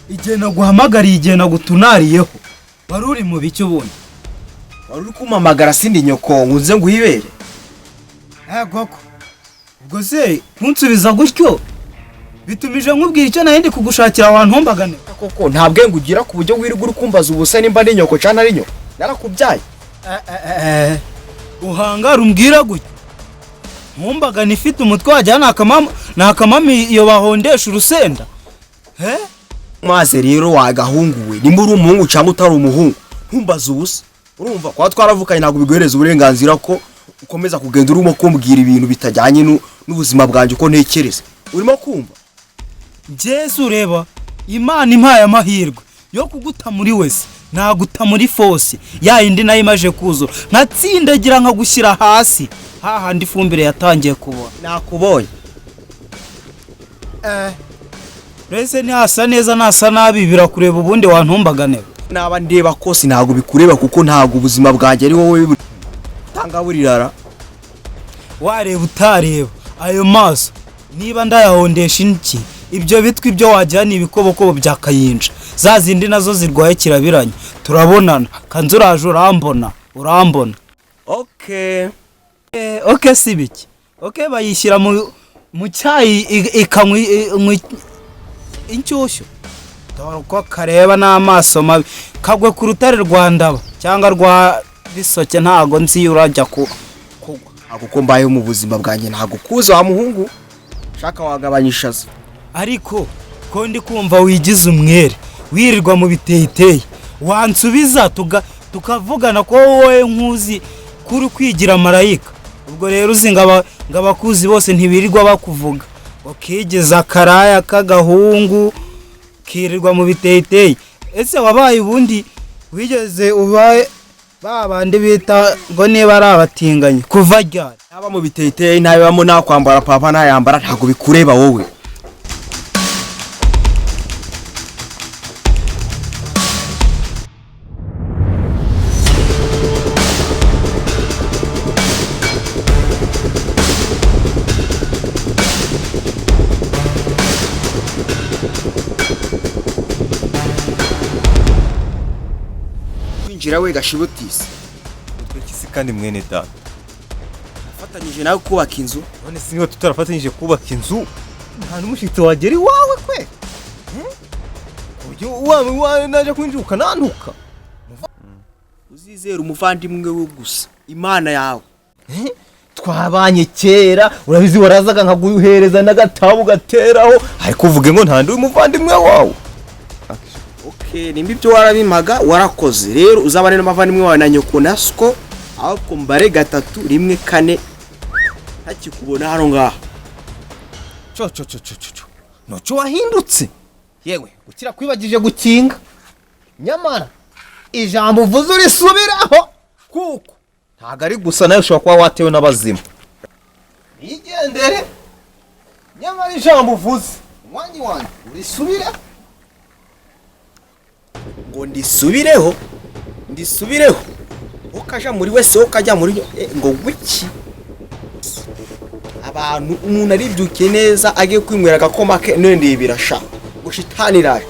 Igihe naguhamagariye, igihe nagutunariyeho, wari uri mu biki ubundi? Wari uri kumpamagara, sindi nyoko ngo nze nguhibere. Koko ubwo se kunsubiza gutyo bitumije nkubwira icyo nari ndi kugushakira, wantumbagane? Koko nta bwenge ugira ku buryo wirirwa uri kumbaza ubusa nimba ari nyoko cyangwa ari nyoko? Narakubyaye. Uhangara umbwira gutya ntumbagane ifite umutwe wajya ni akamami iyo bahondesha urusenda, he? Maze rero wagahunguwe, nimba uri umuhungu cyangwa utari umuhungu, ntumbaze ubusa. Urumva, kuba twaravukanye ntabwo biguhereza uburenganzira ko ukomeza kugenda urimo kumbwira ibintu bitajyanye n'ubuzima bwanjye uko ntekereza. Urimo kumva? Njye ureba, Imana impaye amahirwe yo kuguta muri wese, naguta muri force ya yindi nayo imaje kuzura, nkatsindagira nkagushyira hasi hahandi ifumbire yatangiye kubora. Nakubonye. Mbese ntihasa neza, nasa nabi birakureba ubundi, wantumbagane? Naba ndeba kose ntabwo bikureba, kuko ntabwo ubuzima bwanjye ari wowe tanga burirara. Wareba utareba, ayo maso niba ndayahondesha iki, ibyo bitwa ibyo wagira ni ibikobokobo bya kayinja, za zindi nazo zirwaye kirabiranya. Turabonana kanzu, uraje urambona, urambona. Okay. Okay, si biki? Okay, bayishyira mu cyayi ikanywa inshyushyu. Dore uko kareba n'amaso mabi, kagwe ku rutare rwa Ndaba cyangwa rwa Bisoke, ntago nzi iyo urajya kugwa. Ntabwo uko mbayeho mu buzima bwanjye ntabwo kuza wa muhungu, shaka wagabanya ishaza. Ariko ko ndi kumva wigize umwere, wirirwa mu biteyiteyi, wansubiza tukavugana, ko wowe nkuzi kuri kwigira marayika. Ubwo rero uzi ngo abakuzi bose ntibirirwa bakuvuga, ukigeza akaraya k'agahungu kirirwa mu biteyiteyi. Ese wabaye ubundi wigeze ubaye ba bandi bita ngo niba ari abatinganyi kuva ryari? Naba mu biteyiteyi ntabibamo, nakwambara papa ntayambara, ntabwo bikureba wowe. Kwinjira we gashibutisi. Utwekisi kandi mwene data. Afatanyije nawe kubaka inzu. None se niba tutarafatanyije kubaka inzu, nta n'umushyitsi wagera iwawe kwe? Ku buryo wawe naje kwinjira ukanantuka. Uzizera umuvandimwe we gusa, Imana yawe. Twabanye kera, urabizi, warazaga nkaguhereza n'agatabo ugateraho, ariko uvuge ngo nta ndi umuvandimwe wawe. Okay, nimba ibyo warabimaga warakoze, rero uzabane n'abavandimwe wawe na nyoko na siko, ahubwo mbare 3 1 4 ntakikubona hano ngaha. Cyo cyo cyo cyo cyo, noco wahindutse yewe, gukira kwibagije gukinga. Nyamara ijambo uvuze urisubiraho, kuko ntago ari gusa nawe ushobora kuba watewe n'abazimu. Nigendere, nyamara ijambo uvuze umwanya wanjye urisubiraho. Ngo ndisubireho, ndisubireho, ukaja muri wese ukajya muri ngo wiki. Abantu umuntu aribyukiye neza agiye kwinywera agakoma ke, none ndibira sha ngo shitani iraje.